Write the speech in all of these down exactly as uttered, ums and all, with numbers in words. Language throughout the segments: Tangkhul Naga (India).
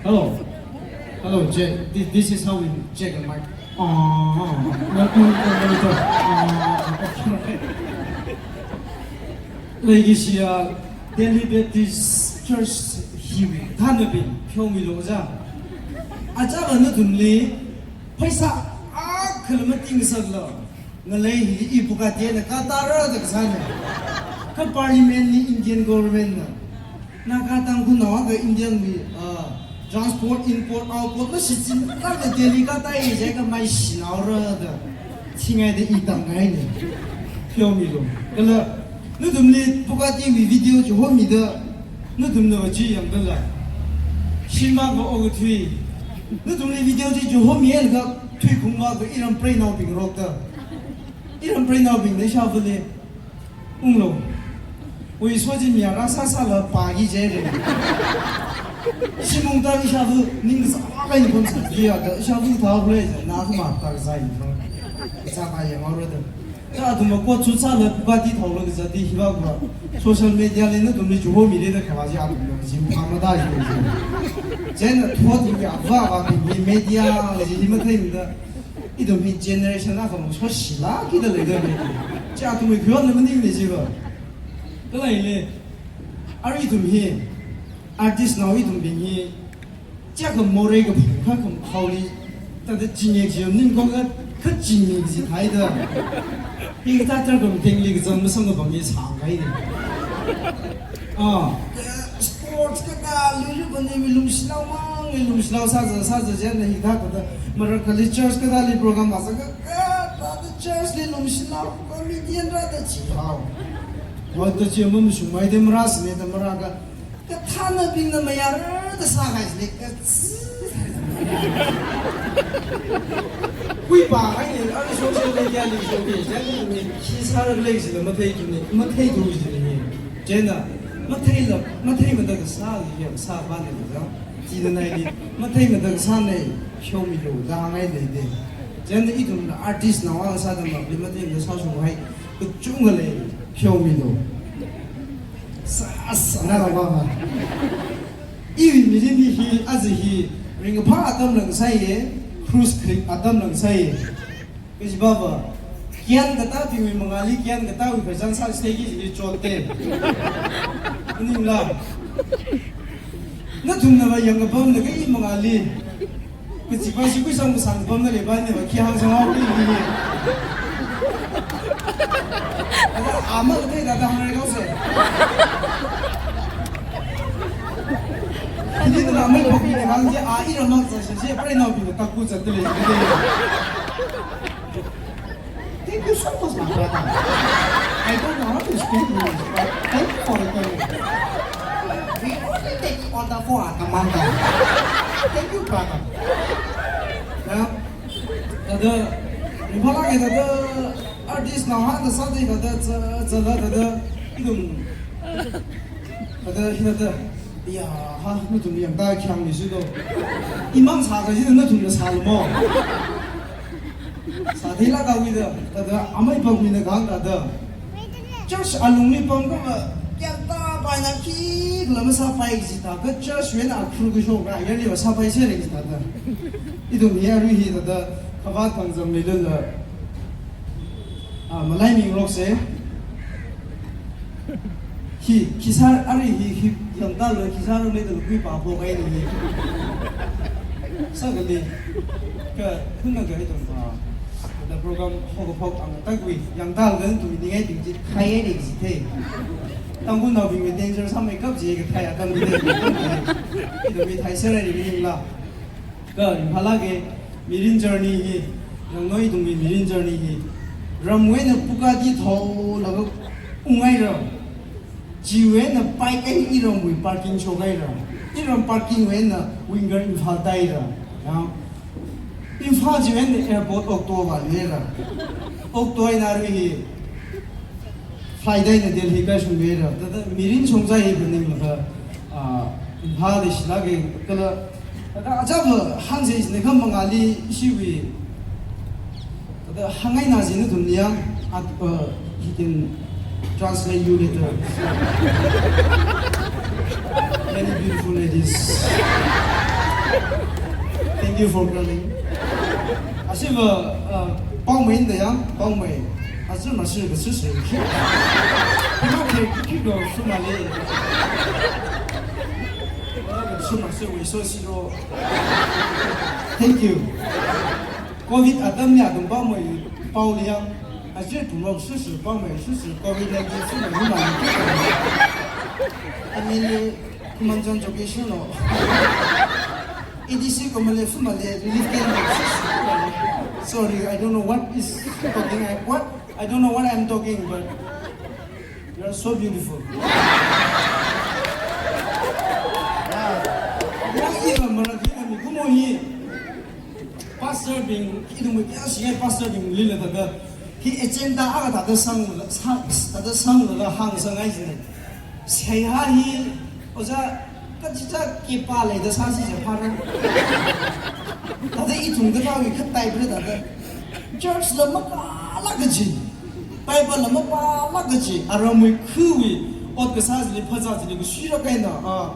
Hello. Hello, check. This, this is how we check the mic. Oh, no, no, no, no, no. Oh, okay. Leikashiya Delhi Baptist Church hiwui thānabing, pheomilu ja. Achāva nathumli pheisā akhala mating sālala, ngalei hi i Bugatti eina katāra da kasāna. Kha Parliament li Indian government na Naga Tangkhulnao akha Indian wui, ah, transport, import, outport mashichinlākla Delhi katāi jiakha maishinaora da thingaida i tamngaina. Pheomilu. Kala nathumli Bugatti wui video chi homida, nathumna va chi yangdala, shimānva okathui. Nathumli video chi chi homilaga thuikhungva akha iram preinaobing rokta. Iram preinaobingna ishāvali unglu. Ui, soji miyara sāsāla pāki jire. Shimung ta ishāva ning sākai ni kon sāki ya, ishāva thākhui je, na kuma ta zai ni. Sākai yangaora da. Kha athumva coat suit sāla Bugatti thaolaga zati hiva kuva. Social media li nathumli chi homire da kava ji athumna jim phamada ji. Chieina thot hi ava ava bing hi media la ji hi matheimada. Ithum hi generation akha mung soshilākida leida lei. Chi athumwui khayonna maningmana jiva. Kala hili, arui ithum hi, artistnao ithumbing hi, chiakha morei kaphung kha kham khaoli, thāda chingek ji ning kong kha, kha chingek ji thaida. Hikathā tarkam thengli kazang masang kapam hi sāngaina. Ah, sports kathāli ri bani mi lungshinao mang, mi lungshinao sāza, sāza jana hikathā kathā. Marakhali church kathāli program masa ka, kathāda church li lungshinao, comedian rāda chihao. Wada chi mashungmai de marāsine da marāka. Kathānabingna mayarda sākahai jine, katsi. Khuipāhaine, ara social media li showcase, jani mi khi sāra lei jina matheithuine, matheithu jine. Chieina, matheila, matheimada kasā li ya, kasā bane da. Chieina naili, matheimada kasāne, show me lo, da ngai lei de. Chieina ithumna artistnao akha sāda mapli matheimada sāshunghai, kachungkha lei, pheomilu. Sā, sā, na ra ba ma. Iwui mirin hi, aja hi, ringphā atam lang sāye, cruise creek atam lang sāye. Kaji ba ba, kian katā bingwui mangāli, kian katāwui khararchan sā stage li chotte. Maningla. Nathumna va yangkapamna kha i mangāli. Kachiva shi kuisang kasang pamna leiva ni va khi hāngsang hao ki ni. Ada ama kathei da da hāngrei kause. Hili na mai pok ni hāng je a iram mak sa shi, shi preinaobing takku zatle. Thank you so much, my brother. I don't know how to speak English, but thank you for the training. We only take order for our commander. Thank you, brother. Ya, thāda, Imphal akha thāda, artistnao hāngda sāda thāda, za, zala thāda, ithum, thāda, hina thāda, ya, ha, nathum yangda khyang ni sudo. Imang sākahai jina nathumna sālu mo. Sātheilākhaowui da, thāda, amei pangmina kahāng thāda. Church alungli pamkha va, yangda paina khikhala masāpai jida, kha church wui eina akhru kashok ra, yarli va sāpai sere jida da. Ithum hi arui hi thāda, khavāt khanzam leilala. Ah, malai mingarokse. Hi, khisār, arui hi, hi, yangda lo, khisār lo, leida lo, khuipā phokhai ni hi. Sākali, ka, khunna ka ithum, ah, thāda program, hokaphok ang, takwui, yangda lo, ka ithum ningai ting ji, khai ai ni ji the. Tangkhulnaobingwui danger sāmeikap ji, kathei atam ni the. Ithum mi thei sāra ni la. Kha, Imphal akha, mirin journey hi, yangnoi ithumwui mirin journey hi, ramwui eina Bugatti thaolaga unghaira, chiwui eina bike eina iramwui parking shokhaira, iram parking wui eina Winger Imphal tāhaira, ya. Imphal chiwui eina airport okto vāluira, okto eina arui hi, flight eina Delhi kaishunghaira, thāda mirin shongzai hi phaninglaga, ah, Imphal li shilāka kala, thāda achāva hāngsa jina kha mangāli ishiwui, thāda hāngngaina jina nathumli ya, at, uh, he can translate you later. Many beautiful ladies. Thank you for coming. Ashiva, uh, Paomei da ya, Paomei. Ashi mashir, kashir, shir. Pima ke, kiko, shumale. Shuma, shir, we, so, shiro. Thank you. Covid atamli athum Paomei, Paoli ya. Ashi tumok, shir, shir, Paomei, shir, shir, Covid nineteen, shir, shir, shir. Amili, Kumanjan joki shino. E D C ko male, fu male, relief camp ko. Sorry, I don't know what is talking. I, what? I don't know what I'm talking, but you are so beautiful. Yeah. Yang ina mara kina mi kumo hi. Pastor bing, ina mi kya siya pastor bing lila tada. Hi agenda aga tada sang, sa-, tada sanglaga hāngsangai jine. Seihā hi, oja, kachicha kipā leida sāsi je phara. Tada ithum kathāwui khatai phara tada. Church la mapālāk kaji. Bible la mapālāk kaji. Aramwui khuiwui ot kasā chili, phazā chili, kushira kaina. Ah,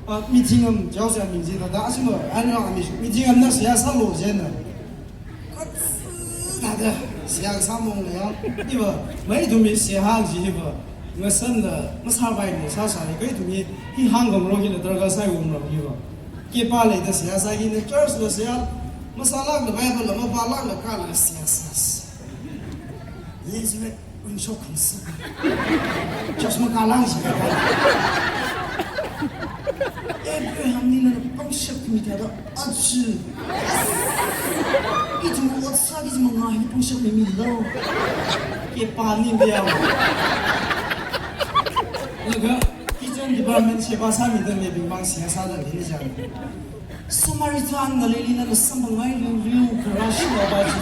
ah, meeting am, jaosi aming ji tada. Asima, ano ami, meeting am na seihā sālo jena. Tada, seihā sāmong le ya. Iva, mai ithumwui seihā ji hiva. Ngasanla, masāpaimana sāsāi, kha ithumwui, hi hāngkhamro hila darkar sāi wongra hiva. Kipā leida seihā sāki ne church la seihā, masālākla Bible la mapālākla kala seihā sāsi. Lazarus, ringshok khangasak. Church makālāng ji. Abraham li nana pangshap khami thāda, achi. Ithum ot sāki ji manga hi pangshap mimilo. Kipā ni bia. Laga kitchen department sheba sāmida leibing mang seihā sāda leini jang. Samaritan ngalili nana samphangngailuilu, kharā shilo ba ji.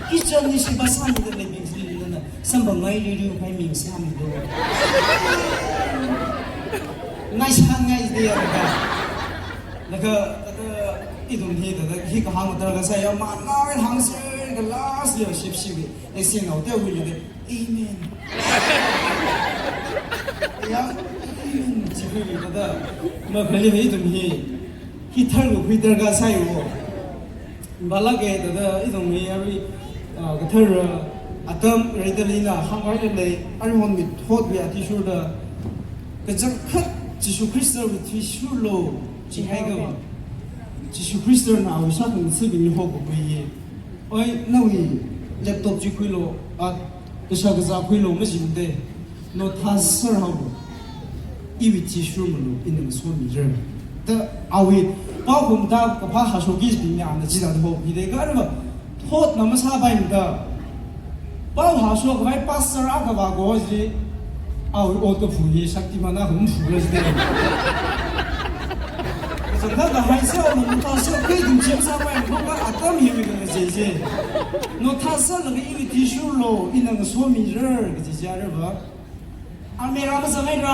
Kitchen li sheba sāmida leibing chili nana samphangngailuilu, khai ming sāmilu. Ngai sāngai de ya laga. Laga, laga, ithum hi, laga, hi kahāng darkar sāya, mangai hāngsi, ka last li ship ship. Exit nao te hui le, amen. Ya, amen. Chikui le tada. Makhali ithum hi. Hi tharkakhui darkar sāi wo. Bala ke tada ithum hi arui, ah, kathar, ah, atam reida leina hāngngai lei, aruihon mithotwui athishurda. Kachangkhat Jishu Khristawui thishurlo, jihaikava. Jishu Khristana awui sākhangathabingli hokakhui hi. Oi, nawui laptop chi khuilo, a, kashā kazā khuilo, majingde. Nothāsārhaolu. Iwui thishurmalo, ina ngasomira. Da awui, pao khumta kaphā hāshokki bingna ana chida ho, hide ka arva, thotna masāpaimada. Pao hāshok khavai pastor akha vāko ji, awui ot kaphu hi Shaktiman akha maphura jide. Kachangkhat kahaisa, nothāsa, kei ithum chim sāpai, noka atam hiwui khangacheije. Nothāsālaga iwui thishurlo, ina ngasomira, kaji ji arva. Almirah mazangaira.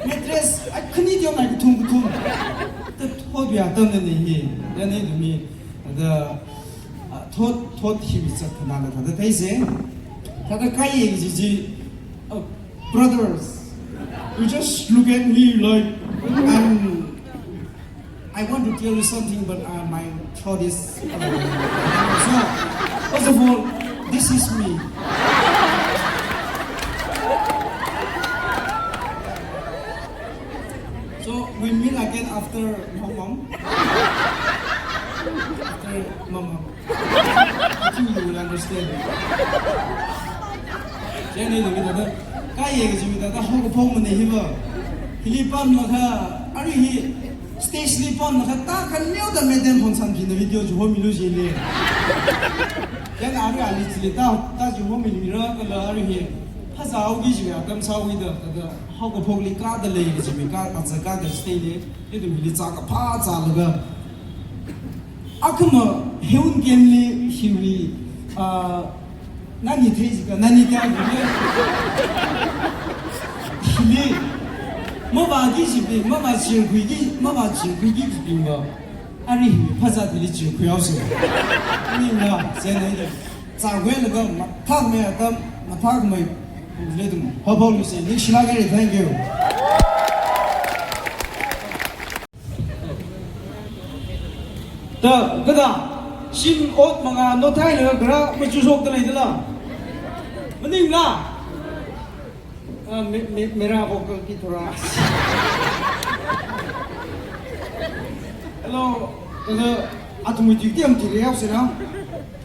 Mattress, ai khani diyo ngai kathum kathum. Da thotwui atamna ne hi, da ne dumi, da Ah, thot, thot hiwui chak khanāla thāda theise. Thāda kaiye kaji chi, uh, brothers, you just look at me like, I'm, I want to tell you something, but, uh, my throat is, uh, so, first of all, this is me. So we meet again after Mamam. After Mamam. I think you will understand. Chieina ithum hi thāda, kaiye kaji hi thāda, haokaphokmana hiva. Hili pamlaga, arui hi, stage li pamlaga, ta khaneo da madam Hongsan Phina video chi homilu jile. Chieina arui ali chili ta, ta chi homilira, kala arui hi, phazāhaoki jiwui atam sāhaoda, thāda, haokaphokli kāda lei kaji mi ka, aja kāda stay le, ithum hili zā kaphā zālaga. Akhama heun kemli hiwui, ah, nani thei jika, nani thei jika. Hili, mavāki jibing, mavāchirkhuiki, mavāchirkhuiki jibingva. Arui hi phazā thili chirkhuihaosa. Ningla, chieina ithum. Zākhuilaga mathāmei atam, mathāmei le ithum haophokluise, ningshilāka, thank you. Ta, kada, shim ot manga nothai le gara machuk shokda leidala. Maningla? Ah, me, me, mera vocal ki thoda. Hello, kada, athum wui duty am tiri haosena.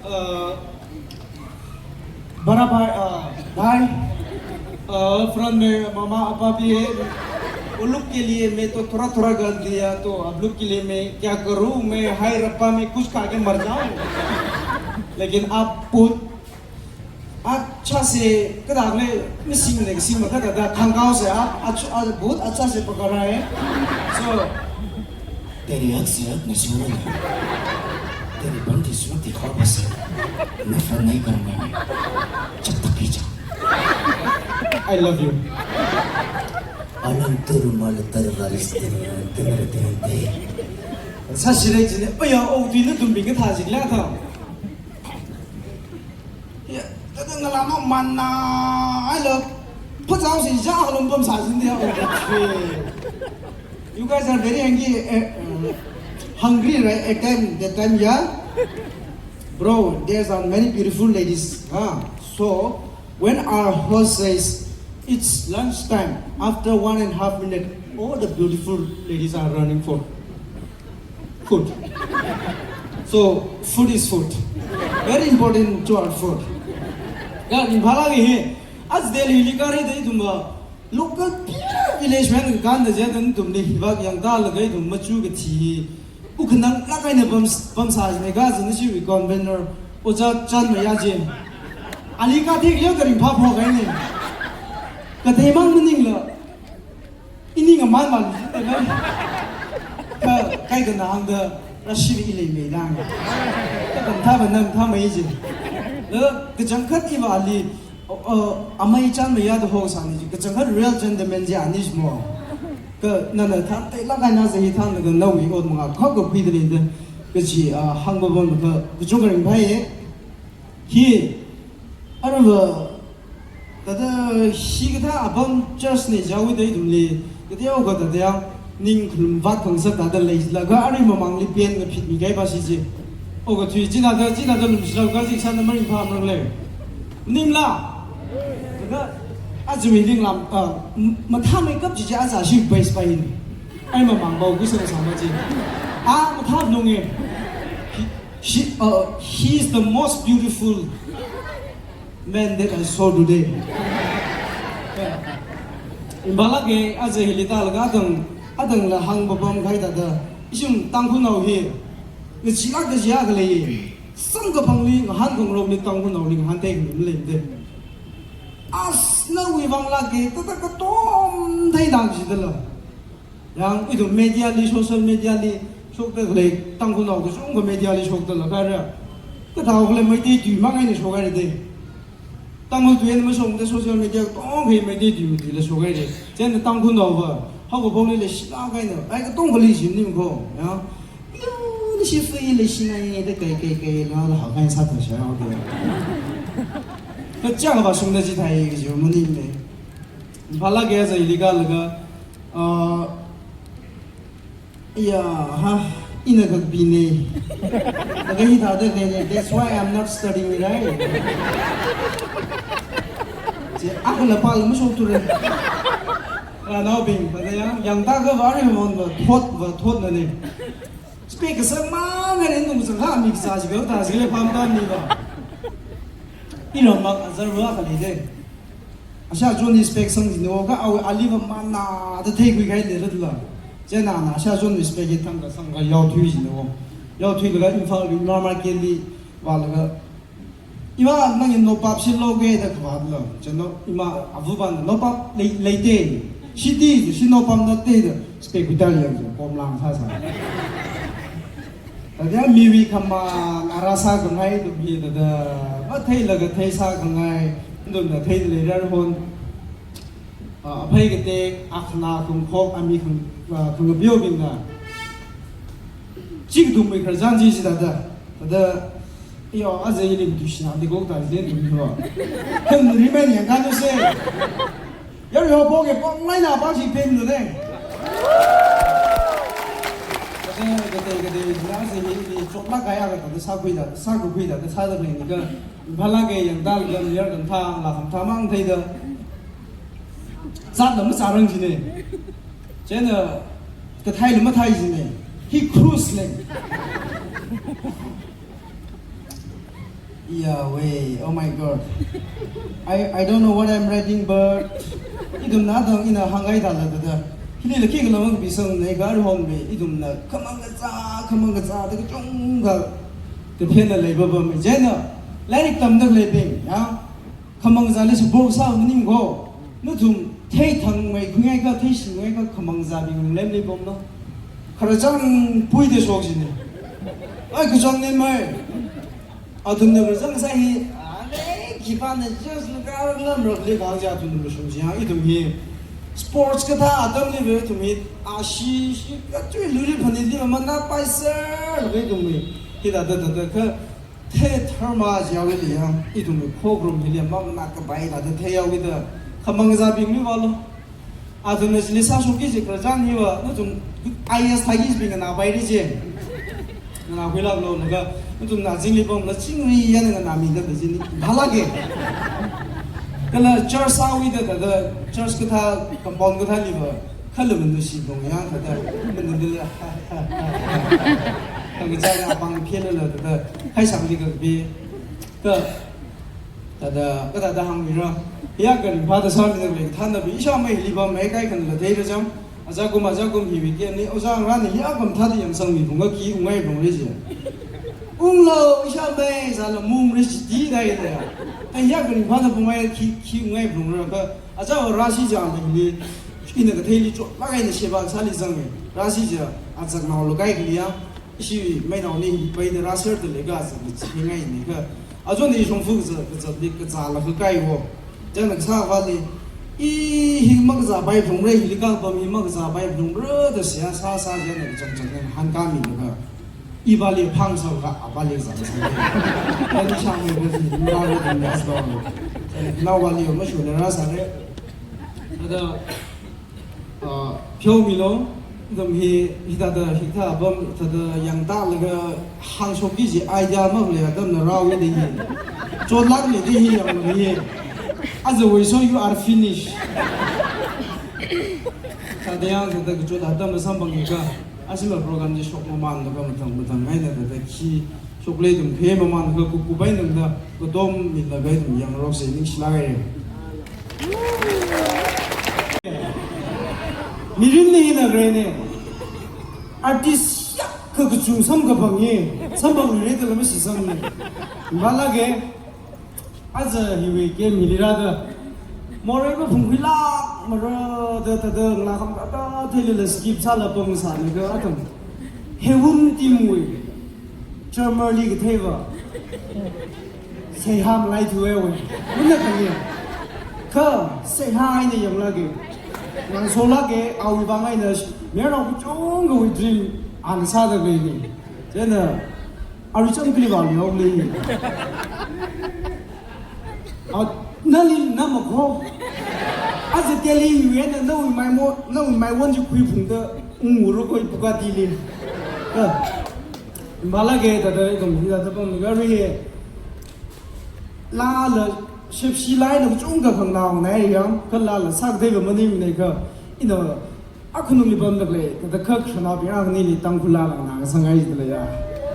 Ah, बड़ा भाई, आ, भाई, आ, फ्रंट में मम्मा पापा भी है। वो लोग के लिए मैं तो थोड़ा थोड़ा गाल दिया, तो आप लोग के लिए मैं क्या करूँ? मैं हाय रब्बा में कुछ खा के मर जाऊँ। लेकिन आप बहुत अच्छा से, कदा में, में सिंह ने, सिंह में कदा, कदा, खंगाओ से आप अच्छ-, आ, बहुत अच्छा से पका रहा है। So, तेरी हद से हद नहीं सुन रहा। तेरी बनती सूरत दिखाओ बस। नफरत नहीं करूंगा मैं। जब तक खींचा। I love you. Anam turu mal taru varis turu turu turu turu. Sashire jine, oya, o, tui na tum binga tha jing la tha. Ya, tata ngalama manna, I love. Pazao si ja halom pam sa jin dia, oh, that's great. You guys are very hungry, eh, uh, hungry, right? At time, that time, yeah? Bro, there's are many beautiful ladies, huh? So, when our host says, "It's lunch time," after one and a half minute, all the beautiful ladies are running for food. So, food is food. Very important to our food. Ya, Imphal hi, as Delhi li kare de tumba, local pure village man kan da je dan tum ni hibak yang da la gai tum machu ka thi. U khanang la kai na bam, bam sa ne ga zan shi wi convener, Oja Chan Maya je. Ali ka thik leo ka ring pha pho gai ne. Ka thei mang maning la. Ini nga man man. Ka, kai ka nang da, rashi wi ilei mei dang. Ka kam tha ba nam tha mai je. La, ka jang khat iva ali, o, o, amai Chan Maya da ho sa ni je. Ka jang khat real gentleman je ani mo. Ka, na na tha, tai la kai na zahi tha, na ka na wi ot manga, kha ka pui da le da. Ka ji, a, hang ba bon ka, ka jong ka ring phai ye. Hi, arava, tata hi kathā apam church ne jawi dai ithumli, kateokha tata yang, ning khulum vat khangasak tata leilaga arui mamangli pen ngaphit mi kai ba si ji. O kathui, china da, china da lumshilao ka ji, sāna maringphā marang lei. Maningla? Tata, aja mi ning lam, ah, m-, mathāmeikap ji ji aja shi base pa hin. Ai mamang bau kusang sama ji. Ah, mathā nung e. Hi, She, uh, he is the most beautiful man that I saw today. Imphal ke aja hili talaga adang, adang la hang ba pam khai tata. Ishim Tangkhulnao hi, ngachilak da jiakha lei. Samkaphangli, ngahān khangarokli Tangkhulnaoli ngahān thei khangarum lei de. As nawui vang la ke, tata katom thei dang jidala. Yang ithum media li, social media li, shokta khalei, Tangkhulnao kachungkha media li shokta la kare. Kathao khalei Meitei tui mang eina shokare de. Tangkhul tui eina mashokta social media katongkha Meitei tui tui la shokare de. Chieina Tangkhulnao va, haokaphokli leishilak eina, ai katongkhali shim ning ko, ya. Yo, ni shi fui leishina ye, de kai, kai, kai, la, la, hao kai sa ta sha, okay. Kachang va shungda jithai, kaji maning le. Imphal ke aja hili kalaga, ah, ya, ha, ina kakpi ne. Laga hithāda ne ne, that's why I'm not studying, right? Chi, akha la pāla mashokthura. Ranaobing, pa da yang, yang ta ka va ri mon va, thot va, thot na ne. Spec kasang mang eina tung sangkha mi kasā jiakha, ta jiakha le pam tam ni va. Ina mak azar va khalei de. Asha John ni spec sang jino ka awui ali va manna da theikhui khai de la. Chieina na Asha John ni spec hi thang ka sang ka yaothui jino. Yaothui laga Imphal wui market li vālaga, "Ima, nangin nopap shi loge," da kavā la. Chieina ima avāvana, "Nopap lei, leite. Shiti, shi nopap nate," da spec khuitāli yang, pom lang sāsā. Tata miwui khamāng ara sākhangai ithum hi tata, matheilaga thei sākhangai, ithum da thei leirar hon. Ah, aphei katek, akhana khangkhok, ami khang, ah, khangapeobingna. Chikathumwui khararchan chi chi tata. Tata, iyo, aja ili matuishina de kok ta zen tum ho. Khangri men yang kanu se. Yar yo bo ke pong lai na pang si pen nu de. Katei katei, nasi hi, hi, chotlāk kahai akha thāda sākhuida, sākakhuida, thāda sāda lei nika, Imphalli yangda lei, mayar kan thā, la kham thā mang theida. Zatla mazarang jina. Chieina, kathei la mathei jina. Hi cruise lei. Yeah, way. Oh my God. I, I don't know what I'm writing, but ithumna dang ina hāngngai thāla thāda. Hili la khikhala mang bisang nei gar hon be, ithumna khamang kazā, khamang kazā, da kachungkha kaphena lei ba ba me. Chieina, lairik tamda leibing, ya. Khamang kazāli support sā maning ko. Nathum theithangmeikhui ngaikha, theishingmeikhui ngaikha, khamang kazābing lem lei pom no. Khararchān puida shok jina. Ai, kachang ne mai. Athumna khararchān sā hi, ale, khipāna just lukha ngamrap lei kha ja athumna mashung jia, ithum hi. Sports kathā atamli ve ithum hi, ashi, shi, kachui luri phanit li mana paisa, ve ithum hi. Hithāda, thāda, kha, the tharma jiawi li ya, ithum hi khokharum hili ya, mamana kapai thāda, the yawi da, khamang kazābing mi valo. Athumna chili sāshokki ji khararchān hiva, nathum I A S thāki jibing nganāpai ri ji. Nganākhuilāklo, laga, nathumna chingri pamla chingri eina nganāmi da da jini. Bhala ke. Kala church sāwui da da da, church kathā, compound kathāli va, khala mandu shi bong yang da da, mandu da. Kang kachai na pang phela la da da, khai sangli kapi. Ka, thāda, kathāda hāngmira. Hiya karingphāda sāmida lei, thānda bi, ishāmei hili pammeikahai khanla theira chang. Ajakum, ajakum hiwui keni, ojā ngarāna hiya kam thāda yangsangmi phunga khi ungngai phung ri ji. Unglo, ishāmei, zala mung ri ji ti dai da ya. Kha hiya karingphāda phungngai khi, khi ungngai phung ra kha, aja rāsi ja hili, ina katheili chotlāk eina sheba sāli zangme. Rāsi ja, azak nao lo kai kali ya. Ishi meinao ni hi paida rāser da lei kazā ni chi ngai ni kha. Ajo ni shongfa kazā, kazā ni kazā la kha kai wo. Chieina kasā vali. I hi makazāpai phung re, hili kapam hi makazāpai phung re, da siya sā sā chieina kachang chang ni hāngkami ni kha. I vali phang sā kha, a vali zang sā. Ani shāmei ko si, mara ko ni as ba. Nao vali yo, mashun rāsāre. Ada, Ah, pheomilo, ithum hi, hithāda, hithā apam, thāda yangda laga hāngshokki ji idea makhalei atamna rāwui da hi. Chotlākmi da hi yanglu hi. As a way, so you are finished. Thāda yang, thāda kachot atamna samphangki kha, asima program ji shok mamān laga mathang, mathang eina thāda khi, shok lei ithum khi mamān kha kup kup eina da, katom mi laga ithum yangrok se ningshilāke. Mirin ni na re ne. Artist ya ka kachung samkaphang ye. Samphang re da lama si sam ne. Bala ke. Aja hiwui ke mili rāda. Morei maphungkhuilāk mara da da da ngalā kham da da thili la skip sāla pamsā ni kha atam. Hewun team wui. Drummer li kathei va. Seihā malaithuwe we. Muna kali. Kha, seihā eina yanglāke. Ngangsholāke, awui vang eina, mayarnao kachungkhawui dream, ana sāda lei ni. Chieina, arui chang kali vang ni hok lei ni. A, nali nama kho. Aja teli yuwe na, nawui mai mo, nawui mai won ji khuiphungda, unguru koi Bugatti li. Kha. Bala ke thāda ithum hithāda pam ni kha ri he. Laa la shepshi lai na chungkha khangnao nai yang, kha laa la sākathei va maning ne kha. Ina akhanungli pamda lei, thāda kha khanao bi ang nili Tangkhul laa la ngasāngai da lei ya.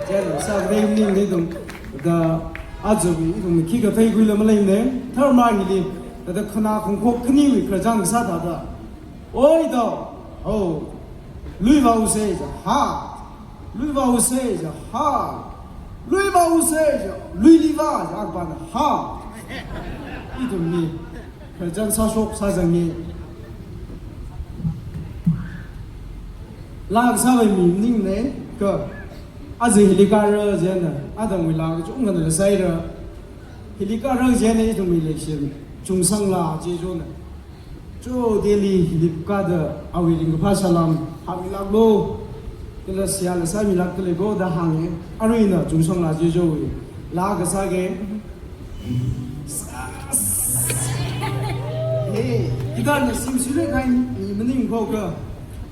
Chieina sākathei maning ne ithum, thāda aja bi ithum khikha theikhuila malei ne. Tharmang hili, thāda khanā khangkhok khaniwui khararchān sā thāda. Oi dao, oh, lui vāuse ja, ha. Lui vāuse ja, ha. Lui vāuse ja, lui li vā ja, akpana, ha. Ithum ni, khararchān sāshok sāzang ni. Laa kasā vai mi ning ne, kha. Aja hili kara jena, adangwui laa kachungkhana la saira. Hili kara jena ithumwui election, chungsang laa je jona. Cho Delhi hili kāda awui ringkaphā salam hāngmilāklo. Kala seihā la sāmilākda lei ko da hānge. Aruina chungsang laa je jowui. Laa kasā ke. Hey, guitar na simsui lei kai ni maning ko kha.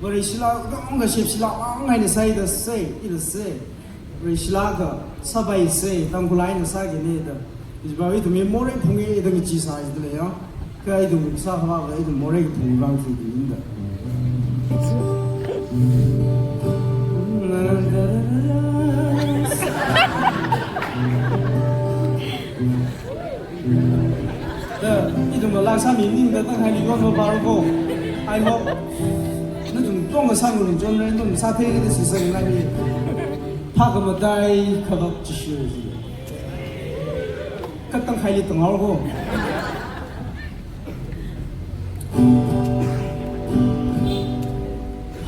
Vareshila, kong kaship shila, ang ai na sai da sai, ila sai. Vareshila ka, sabai sai, Tangkhul eina sāki ne da. Ijba ithum mi morei phungi da ngichi sai da le ya. Ka ithum sāva, ka ithum morei phungi bang si da. Da, ithum lāngsāmi ningda Tangkhai li yonva bar ko. I hope nathum tong sāngarum chonra, nathum sāthei da sisang ngai. Phākhamatei khavak Jishu ji. Ka Tangkhai li tanghaowa ko.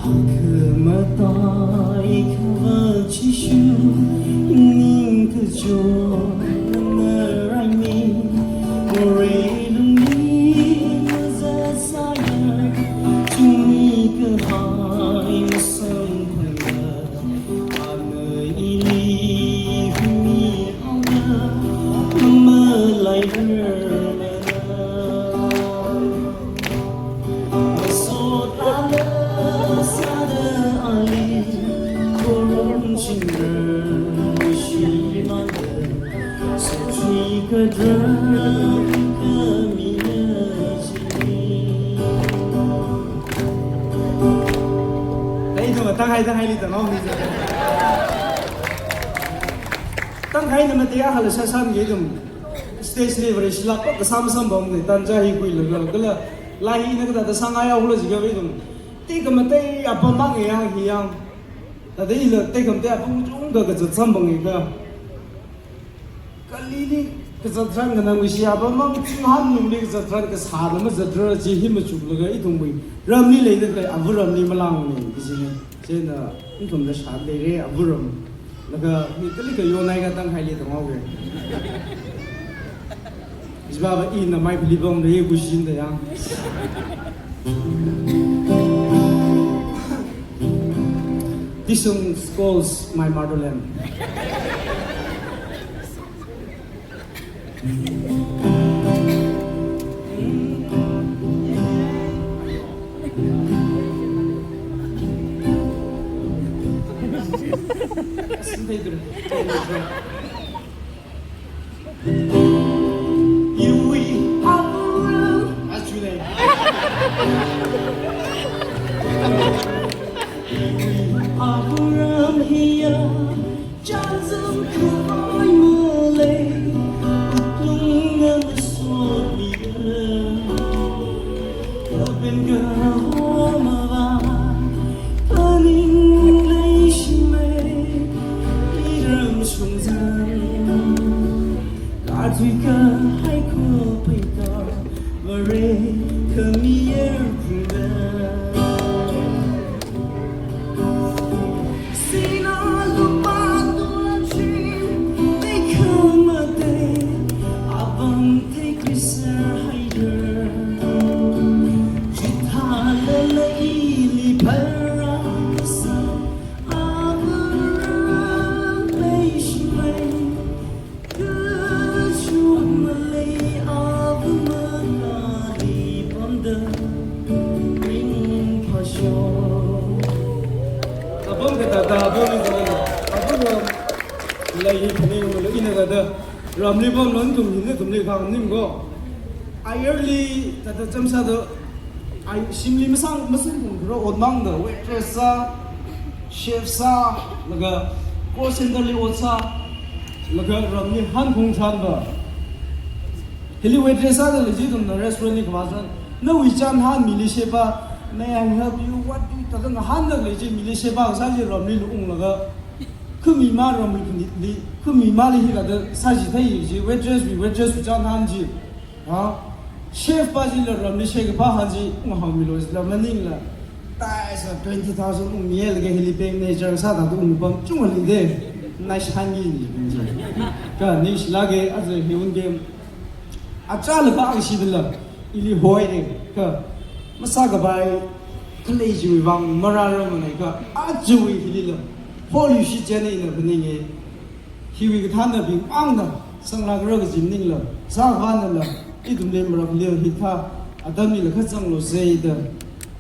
Phākhamatei khavak Jishu, ningkachot nana raimi, morei lungli mazat sāya, chungmi kahai masamphangla, ana ili humi haoda, mamalai rarmana. Masot ala sāda ali, korum chingra shimānda, sotri kadra kamiya chini. Dai ithum Tangkhai, Tangkhai li tanghaomi. Tangkhai na mati a hala sāsānki ithum. Stage li Vareshila pa kasam sam bang ni, tanja hi kuilaga, kala, lai hina kathāda sāngaiya hula jiakha ithum. Tekhamatei apam mang ya hi yang. Thāda ila tekhamatei apam chungkha kazat samphang ka. Kali ni kazat tharan kanang wishi apam mang chunghan lungli kazat tharan kasā na mazatra ji hi machuklaga ithum wui. Ramli leida khalei, avu ramli malāngni, kajina. Chieina, ithumna shān leira, avu ram. Laga, mi kali ka yonai ka Tangkhai li tanghaowa. Ijba ba ina mai phali bang da ye kushin da yang. This song calls my motherland. Abu ram hiya, chānjam khavai malei, wuklung ngasotmiya. Kapin kahoma va, phaning leishimei, iram shungzan. Katui kahai khopeika, Vare khamiya khuda. Sina lupa tuachim, tekhamatei apam thei khuisar haira. Chithālala ili pharākasā, abu ram leishimei. Kachungkha malei abu mangāli pamda ringphāsho. Apam kathāda, apam kathāda, apam ram lei hi phaningmala ina kathāda ramli pamla nathum hina nathumli khangning ko. Ayarli thāda chamsāda, ai, shimli masang, masang kum kura otmangda, waitress sā, chef sā, laga call center li ot sā, laga ramli hanphung tharan va. Hili waitress sāda leiji ithumna restaurant li kavā san. Nawui chānhan mili sheba, may I help you? What do you, thāda ngahānda leiji mili sheba kasā chi ramli unglaga. Khami ma ramli khanili, khami mali hikathā sāchithei ji, waitress wui, waitress wui chānhan chi. Ha? Chef pa chila ramli shekaphā han chi, unghaomilu jila maningla. Taisa twenty thousand ungmiya laga hili peng ne jar sāda ungpam chungli de. Nice han ni ni peng ji. Kha ningshilāka, aja hi un game. Achāla ba angshi dala, ili hoi de, kha masākapai khalei chiwui vang marāra manei kha, ajawui hilila, holi shi chene ina phaninge, hiwui kathānabing angna, sanglākra kaji maningla, sākhavānala, ithumli marakli hithā, atamlila kha zanglu jida,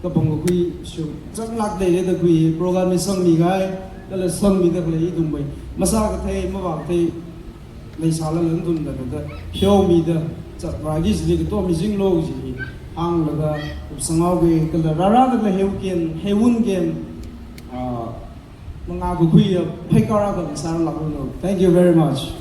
kapang kakhui shu, changlāk leida khui program hi sangmi kahai, kala sangmida khalei ithumwui masā kathei, mavā kathei leisālala ithumna da, da, pheomida, chātvāki chili kato mizinglo chi hānglaga, kupsanghaoki, kala rārāda khalei heiwun ken, heiwun ken, ah, mangā kakhuiya, pheikar akha sārlāklu. Thank you very much.